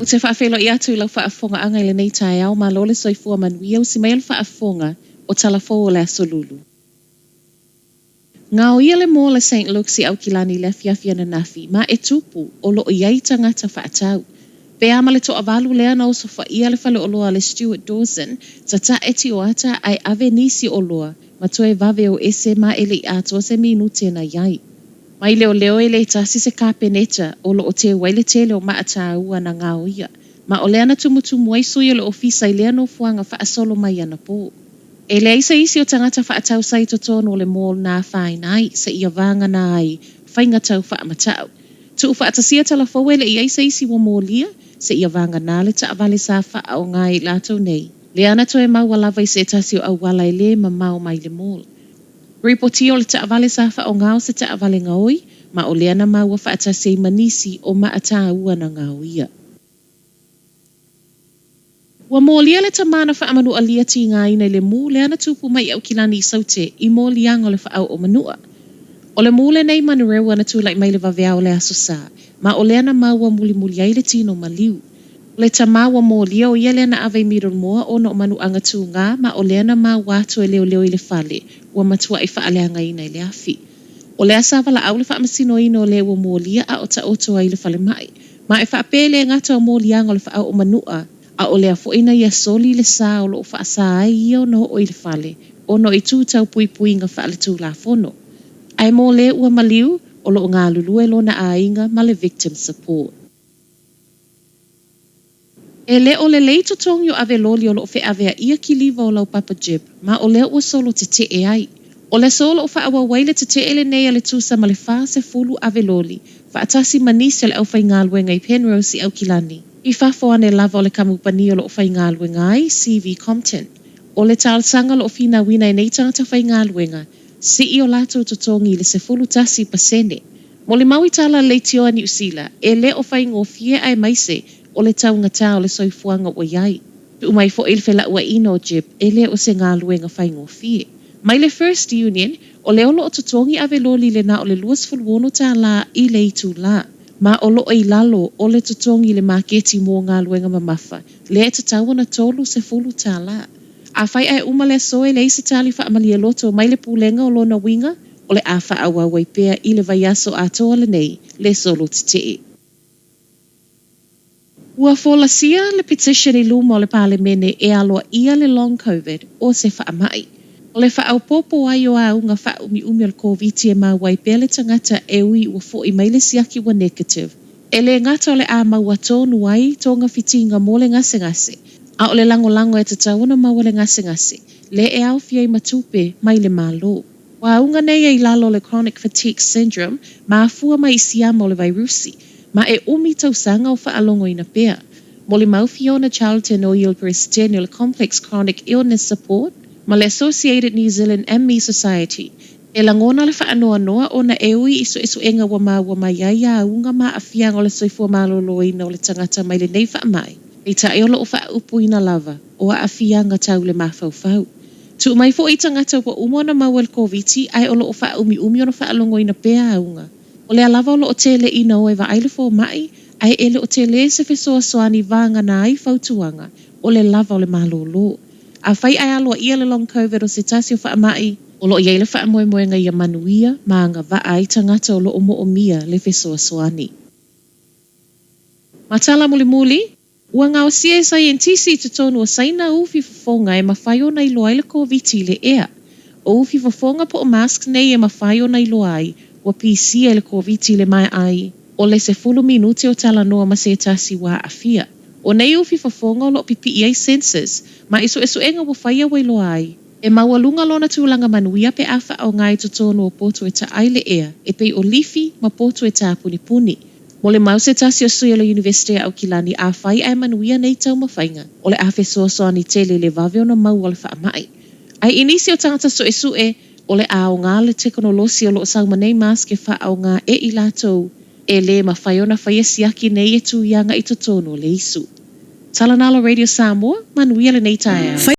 Ou te faafeiloai atu i lau faafofogaaga i lenei taeao, malo le soifua manuia, usi maia le faafofoga o Tala Fou o le Aso Lulu. Gaoia le mall a Saint Luke's i Aukilani i le afiafi ananafi, ma e tupu, o lo o i ai tagata faatau. Pe a ma le toavalu lea na osofaia le faleoloa a le Stewart Dawson, tatae tioata ae ave nisi o oloa ma toe vave o ese ma e le i atoa se minute na i ai. Mai leoleo e le tasi se kapeneta o lo o teu ai le tele o maa taua na gaoia, ma o lea na tumutumu ai sui o le ofisa i lea nofoaga faasolo mai anapo. E leai se isi o tagata faatau sa i totonu o le mall na afaina ai, seia vagana ai faiga tau faamatau. Tuufaatasia tala fou e le i ai se isi ua molia, seia vagana le taavale sa faaaoga e i latou nei, lea na toe maua lava i se tasi o auala e le mamao mai le mall. Ripotia o le taavale sa faaaoga o se taavale gaoi, ma o lea na maua faatasi ai ma nisi o maa taua na gaoia. Ua molia le tama na faamanualia tigaina i le mū lea na tupu mai i Aukilani i Saute i moliaga o le faaoo manua. O le mū lenei Manurewa na tulai mai le vaveao o le Aso Sa, ma o lea na maua mulimuli ai le tino maliu. O le tama ua molia o ia lea na ave i Middlemoa ona o manuaga tugā ma o lea na maua atu e leoleo i le fale ua matuai faaleagaina i le afi. O lea sa valaau le faamasinoina o le ua molia a o taoto ai i le falemai. Ma e faapea e le gata o moliaga o le faaoo manua, a o lea foi na ia soli le sa o lo o faasa ai ia ona oo i le fale ona o itu tau puipuiga faaletulafono. Ae mo le ua maliu, o lo o galulue lona aiga ma le Victim Support. E le o lelei totogi o ave loli o lo o feaveaia kiliva o laupapa Gibb, ma o lea ua solo tetee ai. O le aso o lo o faaauau ai le tetee lenei a le tusa ma le 40 ave loli, faatasi ma nisi o le aufaigaluega i Penrose i Aukilani, i fafo ane lava o le kamupani o lo o faigaluega ai, CV Compton. O le talosaga o lo o finauina e nei tagata faigaluega, sii o latou totogi i le 11%. Molimau i tala a le leitio a Niu Sila, e le o faigofie aemaise o le taugatā o le soifuaga ua i ai. Tuu mai foi le felauaiga o Gibb, e le o se galuega faigofie. Mai le First Union, o lea o lo o totogi ave loli i le na o le $26 i le itulā, ma o lo o i lalo o le totogi i le maketi mo galuega mamafa, lea e tatau ona $30. Afai ae uma le aso e leai se tali faamalie loto mai le Pulega o lona uiga, o le a faaauau ai pea i le vaiaso atoa lenei le solo tetee. Ua folasia le petition i luma o le Palemene e aloaia le Long Covid o se faamai. O le faaopoopo ai o auga faaumiumi o le Koviti e maua ai pea le tagata e ui ua foi mai le siaki ua negative. E le gata o le a maua tonu ai togafitiga mo le gasegase, a o le lagolago e tatau ona maua le gasegase, lea e aofia ai ma tupe mai le Malo. Ua auga nei e i lalo o le Chronic Fatigue Syndrome, mafua mai i siama o le vairusi, ma e umi tausaga o faalogoina pea. Molimau Fiona Charlton o ia o le Peresetene o le Complex Chronic Illness Support ma le Associated New Zealand ME Society, e lagona le faanoanoa ona e ui i suesuega ua maua mai ai auga ma aafiaga o le soifua maloloina o le tagata mai lenei faamai, peitai o lo o faaupuina lava o aafiaga tau le mafaufau. Tuu mai foi i tagata ua uma ona maua i le Koviti ae o lo o faaumiumi ona faalogoina pea auga. O lea lava o lo o tele ina o e vaai le fomai, ae e le o tele se fesoasoani vagana ai fautuaga o le lava o le malōlō. Afai ae aloaia le Long Covid o se tasi o faamai, o lo o i ai le faamoemoega ia manuia ma agavaa ai tagata o lo o moomia le fesoasoani. Ma tala mulimuli, Ua gaosia e saienitisi i totonu o Saina ufi fofoga e mafai ona iloa ai le Koviti i le ea. O ufi fofoga po o mask nei e mafai ona iloa ai ua pisia i le Koviti i le maea ai o le 10 minute o talanoa ma se tasi ua aafia. O nei ufi fofoga o lo o pipii ai sensors ma i suesuega ua faia ua iloa ai, e maualuga lona tulaga manuia pe a faaaoga i totonu o poto e taai le ea e pei o lifi ma poto e tāpunipuni. Molimau se tasi o sui o le Iunivesite a Aukilani afai ae manuia nei taumafaiga, o le a fesoasoani tele i le vave ona maua le faamai. Ae i nisi o tagata suesue, o le a aoga le tekonolosi o lo o sau ma nei mask e faaaoga e i latou e lē mafai ona faia siaki nei e tuiaga i totonu o le isu. Tala Nalo Radio Samoa, manuia lenei taeao.